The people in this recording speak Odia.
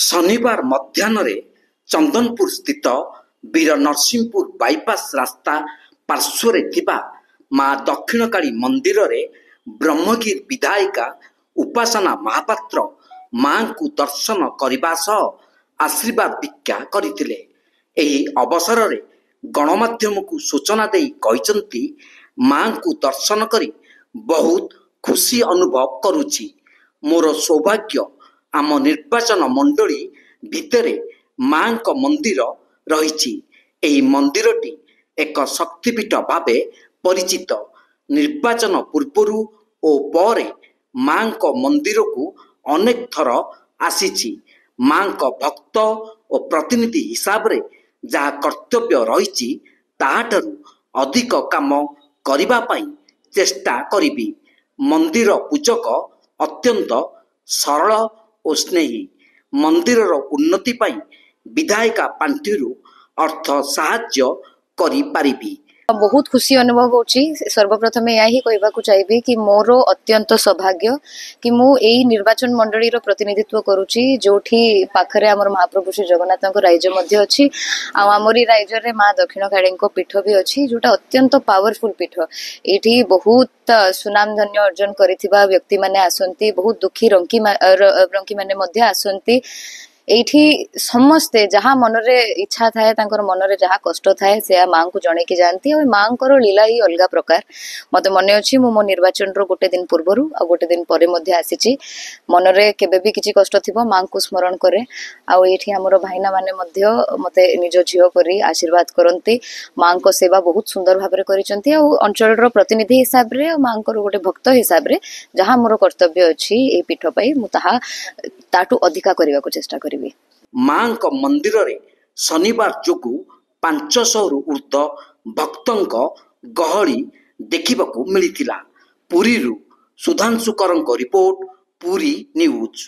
ଶନିବାର ମଧ୍ୟାହ୍ନରେ ଚନ୍ଦନପୁର ସ୍ଥିତ ବୀର ନରସିଂହପୁର ବାଇପାସ୍ ରାସ୍ତା ପାର୍ଶ୍ୱରେ ଥିବା ମା ଦକ୍ଷିଣକାଳୀ ମନ୍ଦିରରେ ବ୍ରହ୍ମଗିରି ବିଧାୟିକା ଉପାସନା ମହାପାତ୍ର ମାଙ୍କୁ ଦର୍ଶନ କରିବା ସହ ଆଶୀର୍ବାଦ ଭିକ୍ଷା କରିଥିଲେ। ଏହି ଅବସରରେ ଗଣମାଧ୍ୟମକୁ ସୂଚନା ଦେଇ କହିଛନ୍ତି, ମାଙ୍କୁ ଦର୍ଶନ କରି ବହୁତ ଖୁସି ଅନୁଭବ କରୁଛି। ମୋର ସୌଭାଗ୍ୟ, ଆମ ନିର୍ବାଚନ ମଣ୍ଡଳୀ ଭିତରେ ମାଙ୍କ ମନ୍ଦିର ରହିଛି। ଏହି ମନ୍ଦିରଟି ଏକ ଶକ୍ତିପୀଠ ଭାବେ ପରିଚିତ। ନିର୍ବାଚନ ପୂର୍ବରୁ ଓ ପରେ ମାଙ୍କ ମନ୍ଦିରକୁ ଅନେକ ଥର ଆସିଛି। ମାଙ୍କ ଭକ୍ତ ଓ ପ୍ରତିନିଧି ହିସାବରେ ଯାହା କର୍ତ୍ତବ୍ୟ ରହିଛି, ତାହାଠାରୁ ଅଧିକ କାମ କରିବା ପାଇଁ ଚେଷ୍ଟା କରିବି। ମନ୍ଦିର ପୂଜକ ଅତ୍ୟନ୍ତ ସରଳ ଓ ସ୍ନେହୀ। ମନ୍ଦିରର ଉନ୍ନତି ପାଇଁ ବିଧାୟିକା ପାଣ୍ଠିରୁ ଅର୍ଥ ସାହାଯ୍ୟ କରିପାରିବି। ବହୁତ ଖୁସି ଅନୁଭବ ହେଉଛି। ସର୍ବପ୍ରଥମେ ଏହା ହିଁ କହିବାକୁ ଚାହିଁବି କି ମୋର ଅତ୍ୟନ୍ତ ସୌଭାଗ୍ୟ କି ମୁଁ ଏଇ ନିର୍ବାଚନ ମଣ୍ଡଳୀର ପ୍ରତିନିଧିତ୍ୱ କରୁଛି, ଯୋଉଠି ପାଖରେ ଆମର ମହାପ୍ରଭୁ ଶ୍ରୀ ଜଗନ୍ନାଥଙ୍କ ରାଜ୍ୟ ମଧ୍ୟ ଅଛି ଆଉ ଆମରି ରାଜ୍ୟରେ ମା ଦକ୍ଷିଣକାଳୀଙ୍କ ପୀଠ ବି ଅଛି, ଯୋଉଟା ଅତ୍ୟନ୍ତ ପାୱାରଫୁଲ ପୀଠ। ଏଇଠି ବହୁତ ସୁନାମଧନ୍ୟ ଅର୍ଜନ କରିଥିବା ବ୍ୟକ୍ତିମାନେ ଆସନ୍ତି, ବହୁତ ଦୁଃଖୀ ରଙ୍କି ମାନେ ମଧ୍ୟ ଆସନ୍ତି। ଏଇଠି ସମସ୍ତେ ଯାହା ମନରେ ଇଚ୍ଛା ଥାଏ, ତାଙ୍କର ମନରେ ଯାହା କଷ୍ଟ ଥାଏ, ସେୟା ମାଙ୍କୁ ଜଣେଇକି ଯାଆନ୍ତି ଆଉ ମାଙ୍କର ଲୀଳା ହିଁ ଅଲଗା ପ୍ରକାର। ମତେ ମନେ ଅଛି, ମୁଁ ମୋ ନିର୍ବାଚନର ଗୋଟେ ଦିନ ପୂର୍ବରୁ ଆଉ ଗୋଟେ ଦିନ ପରେ ମଧ୍ୟ ଆସିଛି। ମନରେ କେବେ ବି କିଛି କଷ୍ଟ ଥିବ, ମାଙ୍କୁ ସ୍ମରଣ କରେ ଆଉ ଏଇଠି ଆମର ଭାଇନା ମାନେ ମଧ୍ୟ ମତେ ନିଜ ଝିଅ ପରି ଆଶୀର୍ବାଦ କରନ୍ତି। ମାଙ୍କ ସେବା ବହୁତ ସୁନ୍ଦର ଭାବରେ କରିଛନ୍ତି ଆଉ ଅଞ୍ଚଳର ପ୍ରତିନିଧି ହିସାବରେ ଆଉ ମାଙ୍କର ଗୋଟେ ଭକ୍ତ ହିସାବରେ ଯାହା ମୋର କର୍ତ୍ତବ୍ୟ ଅଛି ଏଇ ପୀଠ ପାଇଁ, ମୁଁ ତାହା ତାଠୁ ଅଧିକା କରିବାକୁ ଚେଷ୍ଟା କରିବି। ମାଙ୍କ ମନ୍ଦିରରେ ଶନିବାର ଯୋଗୁଁ 500ରୁ ଉର୍ଦ୍ଧ୍ୱ ଭକ୍ତଙ୍କ ଗହଳି ଦେଖିବାକୁ ମିଳିଥିଲା। ପୁରୀରୁ ସୁଧାଂଶୁ କରଙ୍କ ରିପୋର୍ଟ, ପୁରୀ ନ୍ୟୁଜ୍।